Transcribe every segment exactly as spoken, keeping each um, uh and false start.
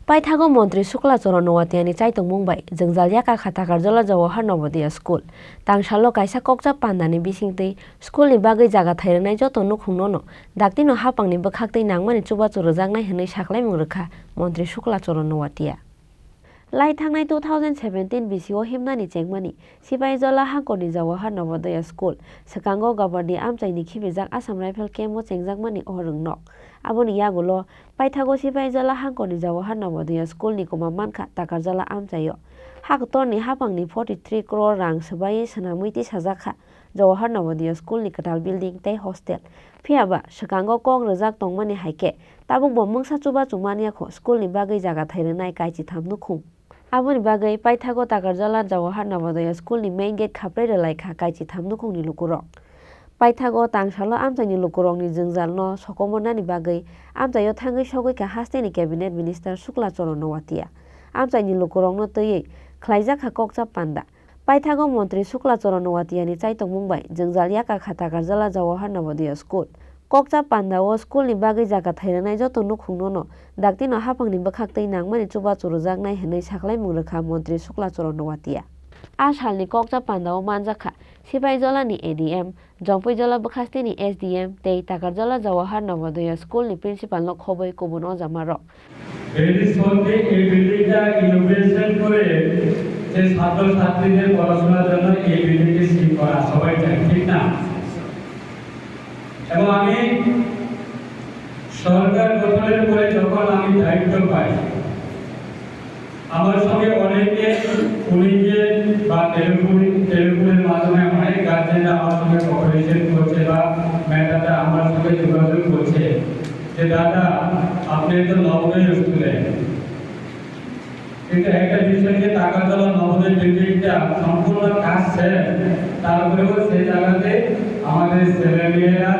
Paithago Montri Shukla Charan Noatia ni chaitongmung bai jwngjal yakakha Takarjala Jawahar Navodaya School. Tangsalo kaisa kokchap pandani bisingtwi school ni bagwi jaga thairwnai joto nukhungno no daktino hapangni bwkhaktwi nangmani chubachu rwjaknai hwnwi saklaimung rwkha Montri Shukla Charan Noatia. Lai thangnai two thousand seventeen bisio himnani chengmani Sipaijala hangkorni Jawahar Navodaya School, swkango Gabardi amchaini khibijak Assam Rifle camp-o chengjakmani o rwngnok. Aboni yagulo paithago Sipaijala hangkorni Jawahar Navodaya School-ni kwma mankha Takarjala amchaio. Haktorni hapangni forty three crore rang swbaiwi swnamwi tisajakha Jawahar Navodaya School-ni kwtal building tei hostel. Phiyaba swkango kok rwjak tongmani hai khe tabukbo mungsa chubachu manya kho school-ni bagwi jaga thairwnai kaichitham nukhung. Aboni bagwi paithago Takarjala Jawahar Navodaya School-ni main gate khaprwi rwlaikha kaichitham nukhungni lukurok. Paithago tangsalo amchaini lukurokni jwngjalno sokomornani bagwi amchaio thangwi sogwikha hasteni cabinet minister Shukla Charan Noatia. Amchaini lukurokno twiwi khlaijakha kokchap panda. Paithago Montri Shukla Charan Noatiani chaitongmung bai jwngjal yakakha Takarjala Jawahar Navodaya School. Kokchap pandao school-ni bagwi jaga thairwnai joto nukhungno no daktino hapangni bwkhaktwi nangmani chubachu rwjaknai hwnwi saklaimung rwkha Montri Shukla Charan Noatia. A salni kokchap pandao manjakha Sipaijala ni A D M, Jompuijala bwkhasteni S D M tei Takarjala Jawahar Navodaya School ni principal no khobwi kubun ojamarok. Very shortly এই বিল্ডিংটা ইনোগ্রেশন করে যে ছাত্রছাত্রীদের পড়াশোনার জন্য এই বিল্ডিংটি শিফট করা সবাই চায়, ঠিক না? এবং আমি সরকার গঠনের পরে যখন আমি দায়িত্ব পাই, আমার সঙ্গে অনেকে ফোনে বা টেলিফোন, টেলিফোনের মাধ্যমে অনেক গার্জেনরা আমার সঙ্গে কোঅপারেশন করছে বা ম্যাটারটা আমার সঙ্গে যোগাযোগ করছে যে, "দাদা, আপনি তো নবোদয় স্টুডেন্ট, কিন্তু একটা বিষয় যে টাকাতলা নবোদয় বিল্ডিংটা সম্পূর্ণ কাজ শেষ, তারপরেও সেই জায়গাতে আমাদের ছেলেমেয়েরা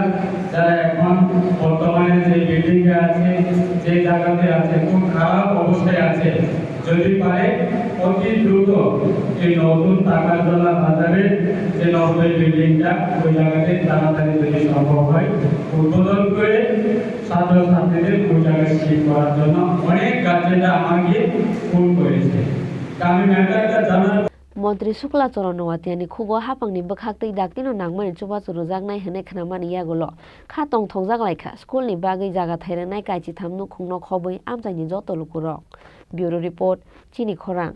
যারা এখন বর্তমানে যে বিল্ডিংয়ে আছে, যে জায়গাতে আছে, খুব খারাপ অবস্থায় আছে।" যদি পারে অতি দ্রুত এই নতুন টাকারতলা বাজারে যে নবোদয় বিল্ডিংটা, ওই জায়গাতে তাড়াতাড়ি যদি সম্ভব হয় উদ্বোধন করে ছাত্রছাত্রীদের ওই জায়গায় শিফট করার জন্য অনেক গার্জেনরা আমাকে ফোন করেছে। তা আমি ম্যাটারটা জানার Montri Shukla Charan Noatiani khugo hapangni bwkhaktwi daktino nangmani chubachu rwjaknai hwnwi khnamani yagulo kha tongthokjak laikha school-ni bagwi jaga thairwnai kaichitham nukhungno khobwi amchaini joto lukurok. Bureau Report, Chini Khorang.